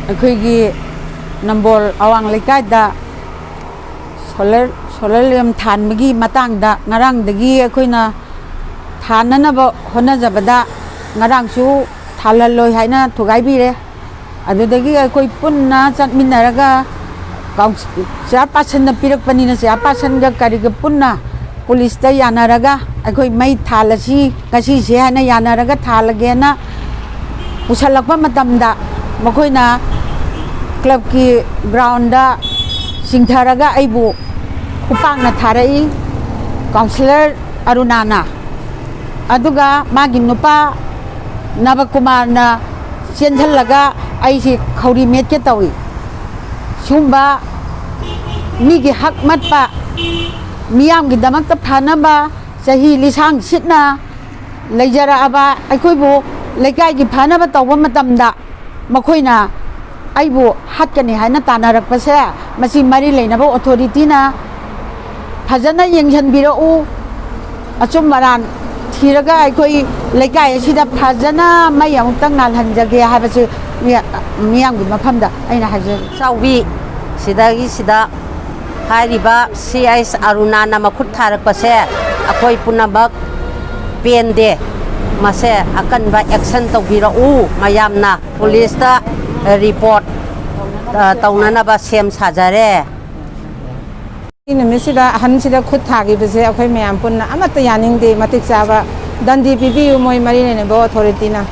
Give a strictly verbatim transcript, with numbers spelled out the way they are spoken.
ꯑꯩꯈꯣꯏꯒꯤ ꯅꯝꯕꯣꯜ ꯑꯋꯥꯡ ꯂꯩꯀꯥꯏꯗ ꯁꯣꯂꯔ, ꯁꯣꯂꯔ ꯂꯦꯝ ꯊꯥꯟꯕꯒꯤ ꯃꯇꯥꯡꯗ ꯉꯔꯥꯡꯗꯒꯤ ꯑꯩꯈꯣꯏꯅ ꯊꯥꯅꯅꯕ ꯍꯣꯠꯅꯖꯕꯗ, ꯉꯔꯥꯡꯁꯨ ꯊꯥꯜꯍꯜꯂꯣꯏ ꯍꯥꯏꯅ ꯊꯨꯒꯥꯏꯕꯤꯔꯦ꯫ ꯑꯗꯨꯗꯒꯤ ꯑꯩꯈꯣꯏ ꯄꯨꯟꯅ ꯆꯠꯃꯤꯟꯅꯔꯒ, ꯀꯥꯎꯟꯁ-, ꯆꯤꯌꯥꯔ ꯄꯥꯔꯁꯟꯅ ꯄꯤꯔꯛꯄꯅꯤꯅ, ꯆꯤꯌꯥꯔ ꯄꯥꯔꯁꯟꯒ ꯀꯔꯤꯒ ꯄꯨꯟꯅ ꯄꯨꯂꯤꯁꯇ ꯌꯥꯅꯔꯒ ꯑꯩꯈꯣꯏ ꯃꯩ ꯊꯥꯜꯂꯁꯤ, ꯉꯁꯤꯁꯦ ꯍꯥꯏꯅ ꯌꯥꯅꯔꯒ ꯊꯥꯜꯂꯒꯦꯅ ꯄꯨꯁꯜꯂꯛꯄ ꯃꯇꯝꯗ, ꯃꯈꯣꯏꯅ ꯀ꯭ꯂꯕꯀꯤ ꯒ꯭ꯔꯥꯎꯟꯗ ꯆꯤꯡꯊꯔꯒ ꯑꯩꯕꯨ ꯈꯨꯄꯥꯛꯅ ꯊꯥꯔꯛꯏ, ꯀꯥꯎꯟꯁꯤꯂꯔ ꯑꯔꯨꯅꯥꯅ꯫ ꯑꯗꯨꯒ ꯃꯥꯒꯤ ꯅꯨꯄꯥ ꯅꯕꯀꯨꯃꯥꯔꯅ ꯆꯦꯟꯁꯤꯜꯂꯒ ꯑꯩꯁꯤ ꯈꯧꯔꯤ ꯃꯦꯠꯀꯦ ꯇꯧꯏ꯫ ꯁꯤꯒꯨꯝꯕ ꯃꯤꯒꯤ ꯍꯛ ꯃꯠꯄ, ꯃꯤꯌꯥꯝꯒꯤꯗꯃꯛꯇ ꯐꯅꯕ, ꯆꯍꯤ ꯂꯤꯁꯥꯡ ꯁꯤꯠꯅ ꯂꯩꯖꯔꯛꯑꯕ ꯑꯩꯈꯣꯏꯕꯨ ꯂꯩꯀꯥꯏꯒꯤ ꯐꯅꯕ ꯇꯧꯕ ꯃꯇꯝꯗ ꯃꯈꯣꯏꯅ ꯑꯩꯕꯨ ꯍꯥꯠꯀꯅꯤ ꯍꯥꯏꯅ ꯇꯥꯟꯅꯔꯛꯄꯁꯦ, ꯃꯁꯤ ꯃꯔꯤ ꯂꯩꯅꯕ ꯑꯣꯊꯣꯔꯤꯇꯤꯅ ꯐꯖꯅ ꯌꯦꯡꯁꯤꯟꯕꯤꯔꯛꯎ꯫ ꯑꯆꯨꯝ ꯑꯔꯥꯟ ꯊꯤꯔꯒ ꯑꯩꯈꯣꯏ ꯂꯩꯀꯥꯏ ꯑꯁꯤꯗ ꯐꯖꯅ ꯃꯩ ꯑꯃꯨꯛꯇꯪ ꯉꯥꯜꯍꯟꯖꯒꯦ ꯍꯥꯏꯕꯁꯤ ꯃꯤ-, ꯃꯤꯌꯥꯝꯒꯤ ꯃꯐꯝꯗ ꯑꯩꯅ ꯍꯥꯏꯖꯔꯤ꯫ ꯆꯥꯎꯕꯤ, ꯁꯤꯗꯒꯤ ꯁꯤꯗ ꯍꯥꯏꯔꯤꯕ ꯁꯤ ꯑꯩꯆ ꯑꯔꯨꯅꯥꯅ ꯃꯈꯨꯠ ꯊꯥꯔꯛꯄꯁꯦ ꯑꯩꯈꯣꯏ ꯄꯨꯝꯅꯃꯛ ꯄꯦꯟꯗꯦ꯫ ꯃꯁꯦ ꯑꯀꯟꯕ ꯑꯦꯛꯁꯟ ꯇꯧꯕꯤꯔꯛꯎ꯫ ꯃꯌꯥꯝꯅ ꯄꯨꯂꯤꯁꯇ ꯔꯤꯄꯣꯔꯠ, ꯑ, ꯇꯧꯅꯅꯕ ꯁꯦꯝ ꯁꯥꯖꯔꯦ꯫ ꯁꯤ ꯅꯨꯃꯤꯠꯁꯤꯗ ꯑꯍꯟꯁꯤꯗ ꯈꯨꯠ ꯊꯥꯈꯤꯕꯁꯦ ꯑꯩꯈꯣꯏ ꯃꯌꯥꯝ ꯄꯨꯟꯅ ꯑꯃꯠꯇ ꯌꯥꯅꯤꯡꯗꯦ꯫ ꯃꯇꯤꯛ ꯆꯥꯕ ꯗꯟꯗꯤ ꯄꯤꯕꯤꯌꯨ ꯃꯣꯏ ꯃꯔꯤ ꯂꯩꯅꯕ ꯑꯣꯊꯣꯔꯤꯇꯤꯅ꯫